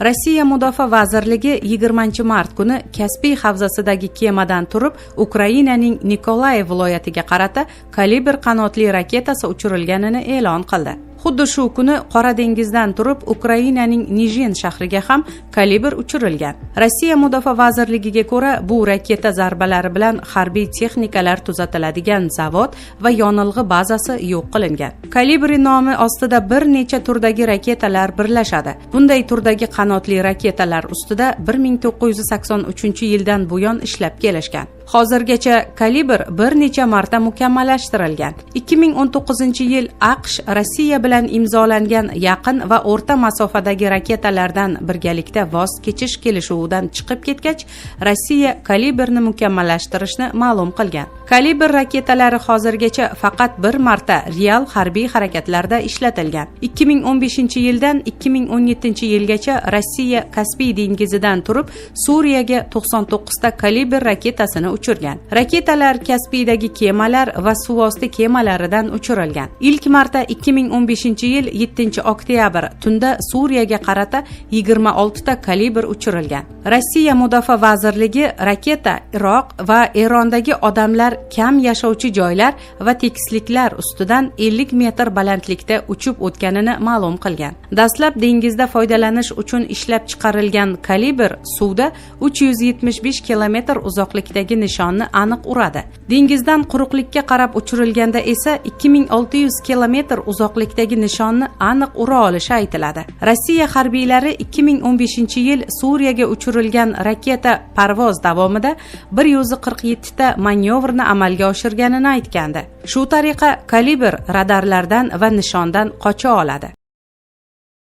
Rossiya Mudofaa vazirligi 20 mart kuni Kaspiy havzasidagi kemadan turib Ukrainaning Nikolayev viloyatiga qarata Kalibr qanotli raketasi uchirilganini e'lon qildi. Xuddi shu kuni Qora dengizdan turib Ukrainaning Nijin shahriga ham Kalibr uchirilgan. Rossiya Mudofaa vazirligiga ko'ra, bu raketa zarbalari bilan harbiy texnikalar tuzatiladigan zavod va yonilg'i bazasi yo'q qilingan. Kalibr nomi ostida bir necha turdagi raketalar birlashadi. Bunday turdagi qanotli raketalar ustida 1983 yildan buyon ishlab kelishgan. Hozirgacha Kalibr bir necha marta mukammallashtirilgan. 2019 yil AQSh Rossiya bilan imzolangan yaqin va o'rta masofadagi raketalardan birgalikda voz kechish kelishuvidan chiqib ketgach, Rossiya Kalibrni mukammallashtirishni ma'lum qilgan. Kalibr raketalari hozirgacha faqat bir marta real harbiy harakatlarda ishlatilgan. 2015 yildan 2017 yilgacha Rossiya Kaspiy dengizidan turib Suriyaga 99 ta Kalibr raketasini uchirgan. Raketalar Kaspiydagi kemalar va suvosti kemalaridan uchirilgan. Ilk marta 2015 yil 7 oktyabr tunda Suriyaga qarata 26 ta Kalibr uchirilgan. Rossiya Mudofaa vazirligi raketa Iroq va Erondagi odamlar kam yashovchi joylar va tekisliklar ustidan 50 metr balandlikda uchib o'tganini ma'lum qilgan. Dastlab dengizda foydalanish uchun ishlab chiqarilgan Kalibr suvda 375 kilometr uzoqlikdagi nishonni aniq uradi. Dengizdan quruqlikka qarab uchirilganda esa 2600 kilometr uzoqlikdagi nishonni aniq ura olishi aytiladi. Rossiya harbiylari 2015 yil Suriyaga uchirilgan raketa parvoz davomida 147 ta manyovrni amalga oshirganini aytgandi. Shu tariqa Kalibr radarlardan va nishondan qocha oladi.